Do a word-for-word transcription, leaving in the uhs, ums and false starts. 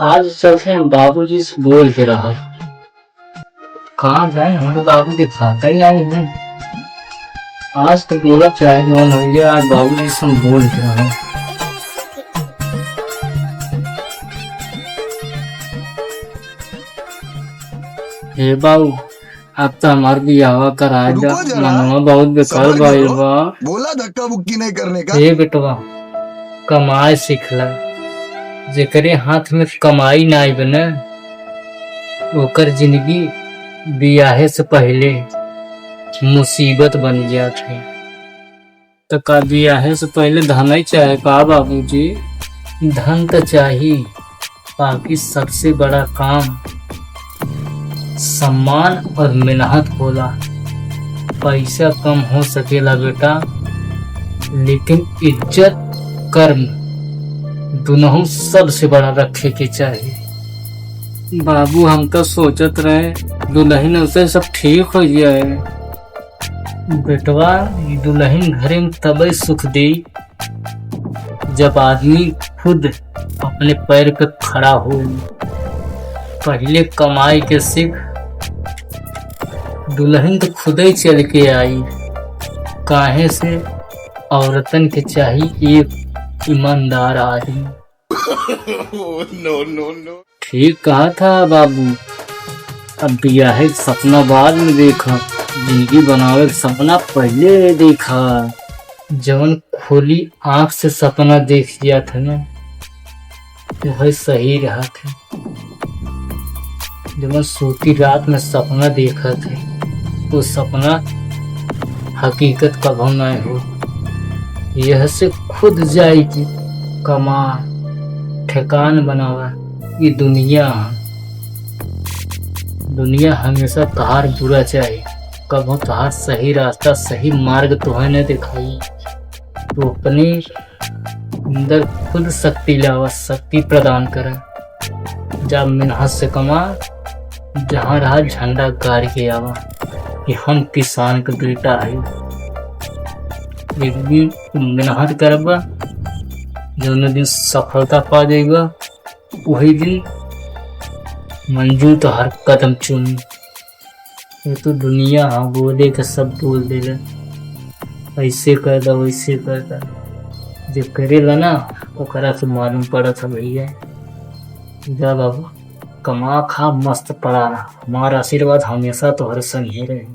आज चलते हैं बाबूजी से बोल के रहा। कहाँ जाए, हमारे बाबू दिखाता ही नहीं है। आज तो बोला चाहे जौन हो गया, आज बाबूजी से हम बोल के रहा। हे बाबू, अब तो हमार बियाहवा कराए दा। रुको जरा, मनवा बहुत बेकार सबर भइल करो। बा। बोला धक्का बुक्की नहीं करने का। हे बेटवा, कमाए सीख ला। जेकरे हाथ में कमाई नाई बने, ओकर जिंदगी बियाहे से पहिले मुसीबत बन जात है। त का बियाहे से पहिले धन ही चाहे का बाबूजी? धन त चाही, बाकी सबसे बड़ा काम सम्मान और मेहनत होला। पैसा कम हो सकेला बेटा, लेकिन इज्जत, कर्म दुनहु सबसे बड़ा रखे के चाही। बाबू, हम तो सोचत रहे दुलहिन से सब ठीक हो जाए। बेटवा, ई दुलहिन घरे में तबे सुख देई, जब आदमी खुद अपने पैर पे खड़ा हो। पहिले कमाई के सीख, दुलहिन तो खुदे चल के आई। काहे से औरतन के चाही एक ईमानदार आदमी। No, no, no। ठीक कहा था बाबू, अब बियाहे के सपना बाद में देखा, जिंदगी बनावे के सपना पहिले देखा। जवन खुली आँख से सपना देख लिया था ना, वह सही रहा था। जवन सूती रात में सपना देखा था, वो सपना हकीकत कभो ना हो। यह से खुद जाई के कमा, ठेकान बनावा, ये दुनिया है। दुनिया हमेशा तोहार बुरा चाहे, कभो तोहार सही रास्ता, सही मार्ग तोहे न दिखाई। तू अपने अंदर खुद शक्ति लावा, शक्ति प्रदान करा। जा मेहनत से कमा, जहाँ रहा झंडा गाड़ के आवा कि हम किसान के बेटा है। एक दिन तू मेहनत करबा, जौन दिन सफलता पा जाएगा, वही दिन मंजू तोहार कदम चूमी। ये तो दुनिया है, बोले के सब बोल देले, ऐसे कर दा, वैसे कर दा। जे करेला ना, ओकरा से मालूम पड़त है भैया। जा बाबू, कमा खा, मस्त पड़ा रहा। हमारा आशीर्वाद हमेशा तोहरे संगे रहे।